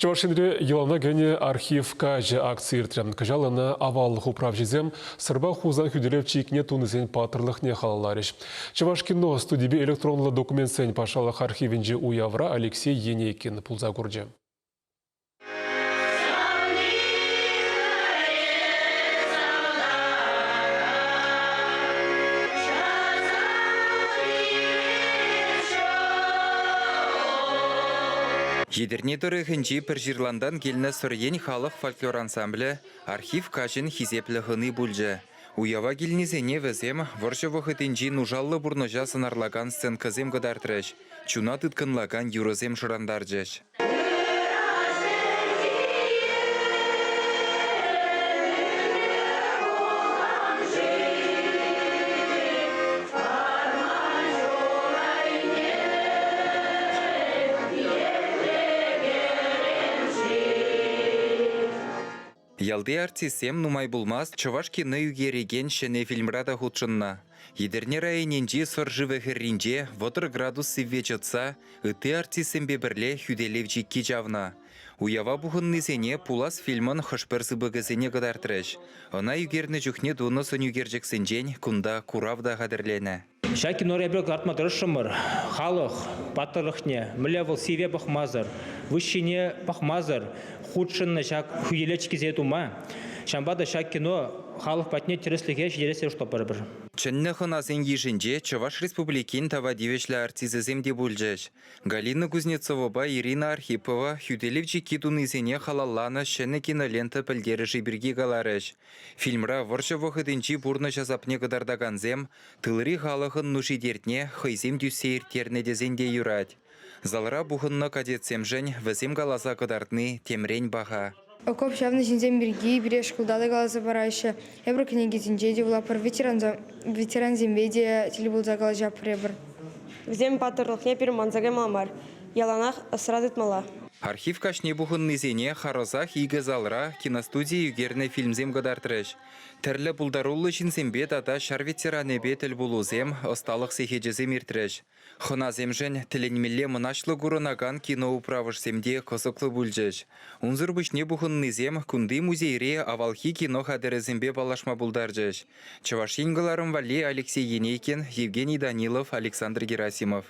Чӑваш Енре йӑлана кӗнӗ архив каҫӗ акци иртрӗ. Кӑҫал ӑна аваллӑх управҫисем Сӑрпа Хусан хӳтӗлев чикне тунисен паттӑрлӑхне халалларӗҫ. Чӑвашкино студипе электронлӑ документсен патшалӑх архивӗнчи уявра Алексей Енейкин пулса курчӗ. Етӗрне тӑрӑхӗнчи Пӗрҫырлантан килнӗ Сӑрьен халӑх фольклор ансамблӗ архив каҫӗн хисеплӗ хӑни пулчӗ. Уява килнисене вӗсем вӑрҫӑ вӑхӑтӗнчи нушаллӑ пурнӑҫа сӑнарлакан сценкӑсем кӑтартрӗҫ, чуна тыткӑнлакан юрӑсем шӑрантарчӗҫ. Ялти артистсем нумай пулмасть чӑваш кино ӳкерекен ҫӗнӗ фильмра та хутшӑннӑ. Етӗрне районӗнчи Сӑр шывӗ хӗрринче 30 градус сивве чӑтса ытти артистсемпе пӗрле хӳтӗлев чикки чавнӑ. Уява пухӑннисене пулас фильмӑн хӑш-пӗр сыпӑкӗсене кӑтартрӗҫ. Ӑна ӳкернӗ чухне тунӑ сӑнӳкерчӗксенчен кунта курав та хатӗрленӗ. Ҫак кинора эпир кӑтартма тӑрӑшрӑмӑр. Халӑх паттӑрлӑхне, мӗнле вӑл сиве пӑхмасӑр, выҫҫине пӑхмасӑр хутшӑннӑ ҫак хӳтӗлев чиккисене тума. Ҫавӑнпа та ҫак кино халӑх патне тӗрӗслӗхе ҫитерессе шутлатпӑр эпир. Чӗннӗ хӑнасен йышӗнче Чӑваш Республикин тава тивӗҫлӗ артисчӗсем те пулчӗҫ. Галина Кузнецовӑпа Ирина Архипова хӳтӗлев чикки тунисене халалланӑ ҫӗнӗ кинолента пӗлтерӗшӗ пирки каларӗҫ. Фильмра вӑрҫӑ вӑхӑтӗнчи пурнӑҫ асапне кӑтартакансем тылри халӑхӑн нуши-тертне хӑйсем тӳссе ирттернӗ тесен те юрать. Залра пухӑннӑ кадетсемшӗн вӗсем каласа кӑтартни темрен паха. Окоп ҫавнӑ ҫынсем пирки пире шкулта та каласа параҫҫӗ. Эпир кӗнекесенче те вулатпӑр, ветерансемпе те тӗл пулса калаҫатпӑр эпир. Вӗсен паттӑрлӑхне пирӗн манса каймалла мар, яланах асра тытмалла. Архив каҫне пухӑннисене харӑсах икӗ залра киностуди ӳкернӗ фильмсем кӑтартрӗҫ. Тӗрлӗ пултаруллӑ ҫынсемпе тата ҫар ветеранӗпе тӗлпулусем, ӑсталӑх сехечӗсем иртрӗҫ. Хӑнасемшӗн тӗлӗнмелле мӑнаҫлӑ курӑнакан киноуправӑшсем те кӑсӑклӑ пулчӗҫ. Унсӑр пуҫне пухӑннисем кунти музейре авалхи кино хатӗрӗсемпе паллашма пултарчӗҫ. Чӑваш Ен кӑларӑм валли Алексей Енейкин, Евгений Данилов, Александр Герасимов.